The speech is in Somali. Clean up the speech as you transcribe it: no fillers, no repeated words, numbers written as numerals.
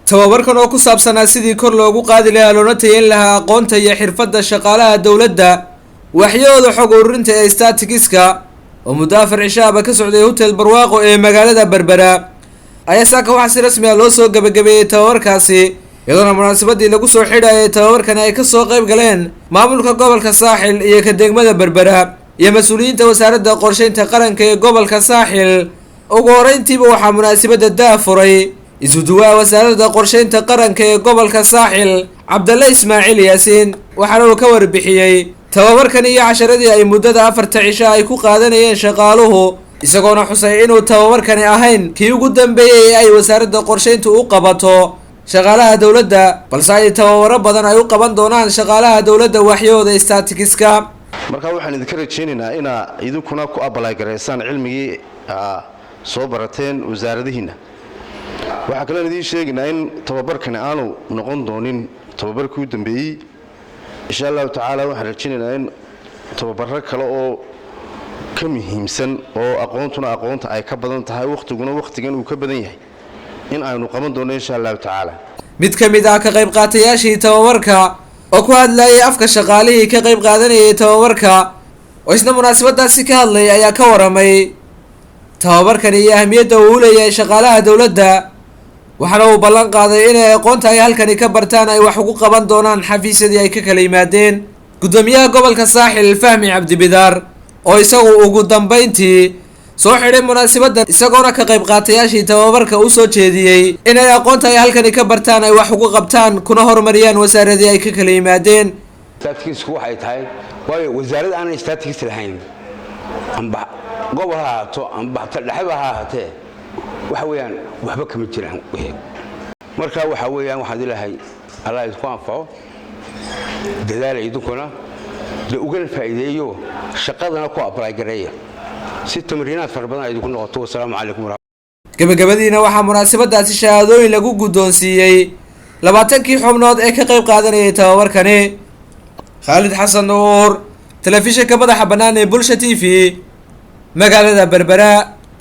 Tababarkan oo ku saabsanaa sidii kor loogu qaadi lahaa loona tayeyn lahaa aqoonta iyo xirfadda shaqaalaha dowladda waxyahooda xog ururinta ee statistics-ka, oo muddo 4 cishaaba ka socday Hotel Barwaaqo ee magaalada Berbera, ayaa saaka waxaa si rasmi ah loo soo gabagabeeyey tababarkaasi, iyadoona munaasabadii lagu soo xidhayay tababarkani ay kasoo qayb galeen maamulka gobolka Saaxil iyo ka degmada Berbera iyo mas-uuliyiinta Wasaaradda Qorsheynta Qaranka ee gobolka Saaxil. Ugu horeyntiiba waxaa munaasabadda daafuray isuduwaha Wasaaradda Qorsheynta Qaranka ee gobolka Saaxil, Cabdalle Ismaaciil Yaasiin, waxaana uu ka warbixiyey tababarkan iyo casharadii ay muddada 4ta cisho ay ku qaadanayeen shaqaaluhu, isagoona xusay inuu tababarkani ahayn kii ugu dambeeyey ee ay wasaaradda qorsheyntu u qabato shaqaalaha dowladda, balse ay tababaro badan ay u qaban doonaan shaqaalaha dowladda waxyahooda statistics-ka. Marka waxaan idinka rajaynaynaa inaa idinkuna ku apply garaysaan cilmigii soo barateen wasaaradihiinna. Waxaa kaloon idiin sheegaynaa in tababarkani aanu noqon doonin tababarkii u dambeeyey. Insha Allahu tacaala, waxaan rajaynaynaa in tababaro kale oo ka muhiimsan, oo aqoontuna aqoonta ay ka badan tahay, wakhtiguna wakhtigan uu ka badan yahay, in aynu qaban doono, insha Allahu tacaala. Mid ka mid ah ka qayb qaatayaashii tababarka oo ku hadlayay afka shaqaalihii ka qayb qaadanayay tababarka, oo isna munaasabadaasi ka hadlay, ayaa ka waramay tababarkani iyo ahmiyadda uu u leeyahay shaqaalaha dowladda, waxaana uu ballan qaaday inay aqoonta ay halkani ka bartaan ay wax ugu qaban doonaan xafiisyadii ay ka kala yimaadeen. Guddoomiyaha gobolka Saaxil, Fahmi Cabdibidaar, oo isagu ugu dambeyntii soo xidhay munaasabaddan, isagoona ka qayb qaatayaashii tababarka u soo jeediyey inay aqoonta ay halkani ka bartaan ay wax ugu qabtaan kuna horumariyaan wasaaradii ay ka kala yimaadeen. Statistics-ku waxay tahay, waayo wasaarad aanay statistics lahayn, amba gobol ha ahaato amba dhexeba ha ahaatee, waxa weeyaan waxba kama jiraan wixii. Marka waxa weeyaan waxaan ilahay Allah idinku anfaco, dadaala idinkuna dee ugana faa'iideeyo, shaqadana ku apply gareeya si tamriinaad fara badan ay idinku noqoto. Wasalaamu calaykum. Gabagabadiina waxaa munaasabadaasi shahaadooyin lagu guddoonsiiyey 20kii xubnood ee ka qayb qaadanayay tababarkani. Khaalid Xasan Nuur, telefishinka madaxa bannaan ee Bulsha TV, magaalada Berbera.